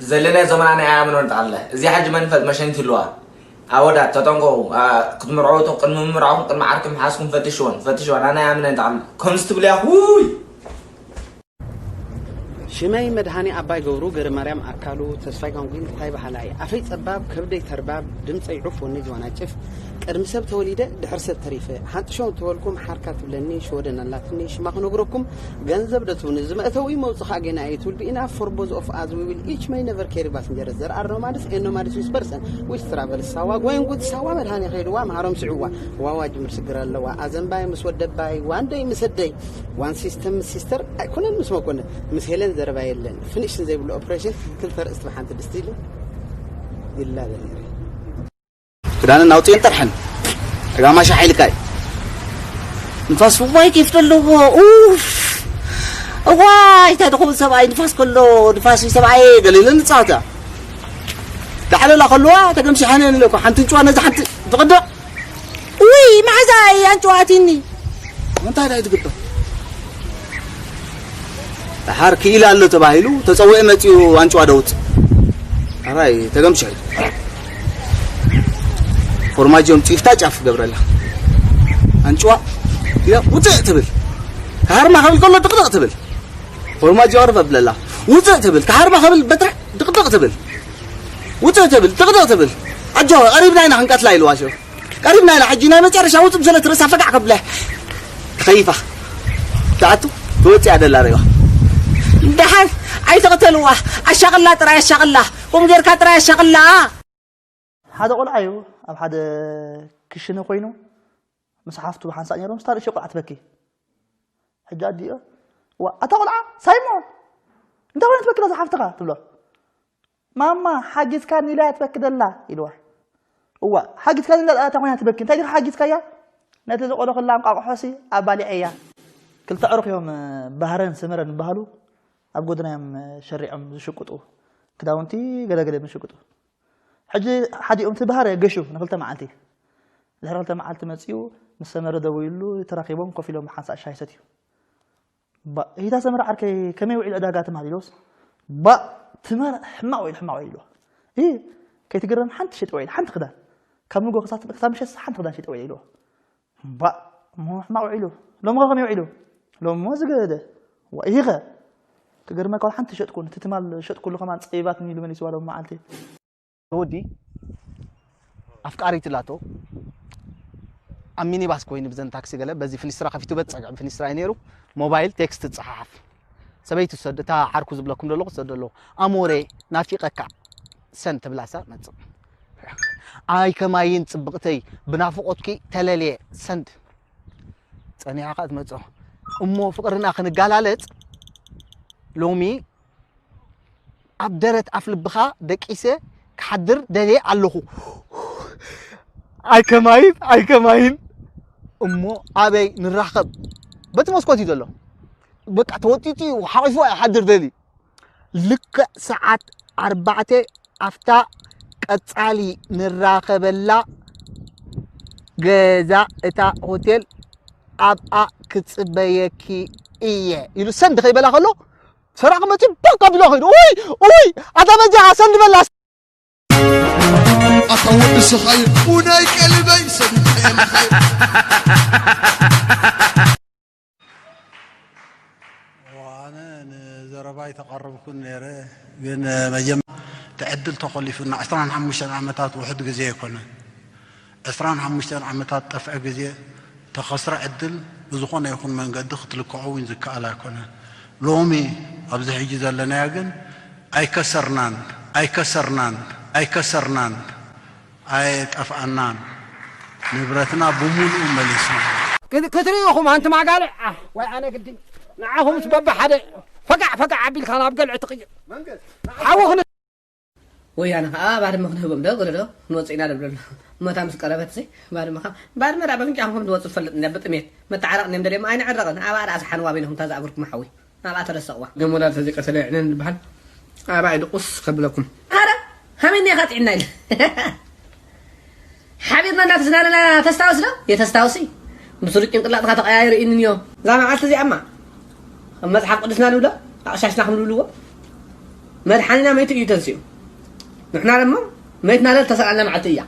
ዘለናዮ ዘመን ኣነ ኣያምኖን ጣለ። እዚኣ ሕጂ መንፈጥ መሸኒት ይልዋ። ኣወዳት ተጠንቀቑ። ኣ፣ ክትምርዐዉ እቶም ቅድሚ ምምርዓኹም ቅድሚ ዓርኪ ምሓዝኩም ፈትሽወን፣ ፈትሽወን። ኣነ ኣያምነን ጣለ። ከምዚ ትብልያ፣ ውይ! ሽመይ መድሃኔ ኣባይ ገብሩ፣ ገረማርያም ኣካሉ፣ ተስፋይ ጋንጉን፣ ታይ በሃላይ፣ ኣፈይ ጸባብ፣ ከብደይ ተርባብ፣ ድምጸይ ዑፍ፣ ወነይ ዝዋናጭፍ፣ ቅድሚ ሰብ ተወሊደ፣ ድሕሪ ሰብ ተሪፈ፣ ሓንቲ ሸው ተበልኩም፣ ሓርካ ትብለኒ፣ ሽወደን ኣላትኒ፣ ሽማ ክነግረኩም፣ ገንዘብ ዶ ትብኒ፣ ዝመእተዊ መውጽእ ጌና እዩ፣ it will be enough for both of us, we will each may never carry passengers, there are nomads and nomads with person, which travel ሳዋ፣ going good ሳዋ፣ መድሃኔ ከይድዋ፣ መሃሮም ስዕዋ፣ ዋዋ ጅምር ስግር ኣለዋ፣ ኣዘንባይ ምስ ወደባይ፣ ዋንደይ ምስ ኣደይ፣ ዋን ሲስተም ምስ ሲስተር ኣይኮነን ምስ መኮነን፣ ምስ ሄለን ዘረባ የለን። ፊኒሽን ዘይብሉ ኦፕሬሽን ክልተ ርእስቲ ብሓንቲ ድስቲ ኢሉ ይላበ ነይሩ። ክዳንን ኣውፅእን ጠርሐን። ዕጋማ ሻሕ ኢልካ እዩ። ንፋስ እዋይ ኬፍ ዘለዎ። ኡፍ። እዋይ፣ እንታይ ድኹም ሰብኣይ ንፋስ ከሎ፣ ንፋስ እዩ ሰብኣይ ገለ ኢለን ንፃወታ። ዳዕለላ ከለዋ ተገምሲሓነ ኣለኩ። ሓንቲ እንጭዋ ነዚ ሓንቲ ትቕድቕ። ውይ፣ መዓዛ እያ ኣንጭዋ ኣትይኒ። እንታይ ደኣ ትግበር? ደሓር ክኢላ ኣሎ ተባሂሉ ተጸውዐ መጺኡ ኣንጭዋ ደውጽእ። ኣራይ ተገምሽሐ። ፎርማጆ ኣምጺኡ ፍታ ጫፍ ገብረላ። ኣንጭዋ ኢላ ውጽእ ትብል። ክሃርማ ክብል ከሎ ድቕድቕ ትብል። ፎርማጆ ቅርብ ኣብለላ። ውጽእ ትብል። ክሃርማ ክብል በትሪ ድቕድቕ ትብል። ውጽእ ትብል። ድቕድቕ ትብል። ኣጆ ቀሪብና ኢና ክንቀትላ ኢልዋ ሸው። ቀሪብና ኢና ሕጂ ናይ መጨረሻ ውጽእ ብዘለት ርእሳ ፈጋዕ ከብለ። ተኸይፋ። ትኣቱ ትወጽእ ኣደላ ሪዋ። ደሓን ኣይትቕተልዋ። ኣሻቕላ ጥራይ ኣሻቕላ። ቁም ጌርካ ጥራይ ኣሻቕላ። ሓደ ቆልዓ እዩ ኣብ ሓደ ክሽነ ኮይኑ ምስ ሓፍቱ ብሓንሳእ ነይሮም። ስታ ንእሽቶ ቆልዓ ትበኪ። ሕጂ ኣዲኦ፣ "እዋ፣ ኣታ ቆልዓ ሳይሞን፣ እንታይ ኮይና ትበኪ ኣላ እዛ ሓፍትኻ?" ትብሎ። "ማማ፣ ሓጊዝካኒ ኢላ እያ ትበኪ ዘላ" ኢልዋ። "እዋ፣ ሓጊዝካኒ ኢላ እታ ኮይና ትበኪ፣ እንታይ ዲኻ ሓጊዝካያ? ነቲ ዝቆለኹላ እንቋቑሖሲ ኣባሊዐያ።" ክልተ ኣዕሩኽ እዮም፣ ባህረን ሰመረን ዝበሃሉ፣ ኣብ ጎደና እዮም ሸሪዖም ዝሽቅጡ፣ ክዳውንቲ ገለገለ እዮም ዝሽቅጡ። ሕጂ ሓዲኦም እቲ ባህረ ገሹ ንክልተ መዓልቲ። ድሕሪ ክልተ መዓልቲ መጺኡ ምስ ሰመረ ደዊሉ፣ ተራኺቦም ኮፍ ኢሎም ሓንሳእ ሻሂ ሰትዩ። "ባእ፣ እሂታ ሰመረ ዓርከይ፣ ከመይ ውዒሉ ዕዳጋ ትማል?" ኢሉስ፣ "ባእ፣ ትማል ሕማቕ ውዒሉ፣ ሕማቕ ውዒሉ ኢሉ። እሂ፣ ከይትግረም ሓንቲ ሸጠ ውዒሉ፣ ሓንቲ ክዳን። ካብ ንጎ ክሳብ፣ ክሳብ ምሸት ሓንቲ ክዳን ሸጠ ውዒሉ ኢሉ። ባእ፣ እሞ ሕማቕ ውዒሉ። ሎሚ ከ ከመይ ውዒሉ?" "ሎሚ እሞ ዝገደደ። ዋ፣ እሂ ኸ?" "ክገርመካ ዋላ ሓንቲ ሸጥኩን፣ እቲ ትማል ሸጥኩሉ ከማን ጸቢባትኒ" ኢሉ መሊስዋ ሎም መዓልቲ። ወዲ ኣፍቃሪት ላቶ ኣብ ሚኒባስ ኮይኑ ብዘን ታክሲ ገለ በዚ ፍኒስትራ ከፊቱ በጸግዕ ፍኒስትራ እዩ ነይሩ። ሞባይል ቴክስት ትጸሓሓፍ። ሰበይቲ ትሰድ፣ እታ ዓርኩ ዝብለኩም ዘለኹ ትሰድ ኣለኹ። "ኣሞሬ ናፊቐካ ሰን ትብላሳ መጽእ። ኣይ ከማይን ጽብቕተይ ብናፍቖትኪ ተለልየ ሰንድ ጸኒሓ ከኣ ትመጽኦ። እሞ ፍቕርና ክንጋላለጽ ሎሚ ኣብ ደረት ኣፍ ልብኻ ደቂሰ ክሓድር ደልየ ኣለኹ። ኣይ ከማይን፣ ኣይ ከማይን። እሞ ኣበይ ንራኸብ?" በቲ መስኮት እዩ ዘሎ። በቃ ተወጢጡ እዩ፣ ሓቒፉ ይሓድር ደልዩ። ልክዕ ሰዓት ኣርባዕተ ኣብታ ቀጻሊ ንራኸበላ ገዛ እታ ሆቴል ኣብኣ ክጽበየኪ እየ ኢሉ ሰንድ ከይበላ ከሎ ሰራቒ መጺኡ ባክ ኣቢሉ ከይዱ። "ኡይ፣ ኡይ፣ ኣታ በጃኻ ሰንድ በላ!" ኣታ ወዲ ስኻይ፣ ኡናይ ቀልበይ፣ ሰንድ ከየምኻይ። ኣነ ንዘረባ ኣይተቐረብኩን ነይረ፣ ግን መጀመ-፣ እቲ ዕድል ተኾሊፉና ዕስራን ሓሙሽተን ዓመታት ውሑድ ግዜ ኣይኮነን። ዕስራን ሓሙሽተን ዓመታት ጠፍዐ ግዜ፣ ተኸስረ ዕድል ብዝኾነ ይኹን መንገዲ ክትልክዖ እውን ዝከኣል ኣይኮነን። ሎሚ ኣብዚ ሕጂ ዘለናዮ ግን ኣይከሰርናን፣ ኣይከሰርናን፣ ኣይከሰርናን፣ ኣይጠፍኣናን። ንብረትና ብምሉኡ መሊስና። ክት-፣ ክትርእዩ ኢኹም ኣንቱም ኣጋልዕ። ኣህ፣ ወይ ኣነ ግዲ ንዓኹምስ በብሓደ ፈጋዕ ፈጋዕ ኣቢልካ ናብ ገልዒ ትቕይር። ሓዊ ክን- ወያነ ኸዓ ባድመ ክንህቦም ዶ፣ ገለ ዶ፣ ክንወፅእ ኢና ዶ ብለና። እሞ እታ ምስ ቀረበትሲ፣ ባድመ ኸ-፣ ባድመ ደኣ በፍንጫኹም ከም ትወፅእ ትፈልጥ እንድያ፣ ብጥሜት። መተዓረቕ እንድዮም ደልዮም፣ ኣይንዕረቕን። ኣብኣ ደኣ ዝሓንዋ በይንኹም እታ ዝኣበርኩማ ሓዊ። ኣብኣ ተረሰቕዋ። ገሞዳ ተዘይቀተለ የዕነን ዝበሃል ኣብኣ እዩ ድቁስ ከብለኩም። ኣረ፣ ሃመይ እኒኻ ጥዒና ኢለ። ሓቢርና እናተዝናነና ተስታውስ ዶ? የተስታውሲ። ብስሩዕ ጭንቅላጥኻ ተቐያይሩ ኢንንዮ። እዛ መዓልቲ እዚኣማ ኣብ መጽሓፍ ቅዱስና ንብሎ ኣቕሻሽና ክንብልዎ መድሓኒና መይቱ እዩ ተንስኡ። ንሕና ድማ መይትና ለ ተሰኣልና መዓልቲ እያ።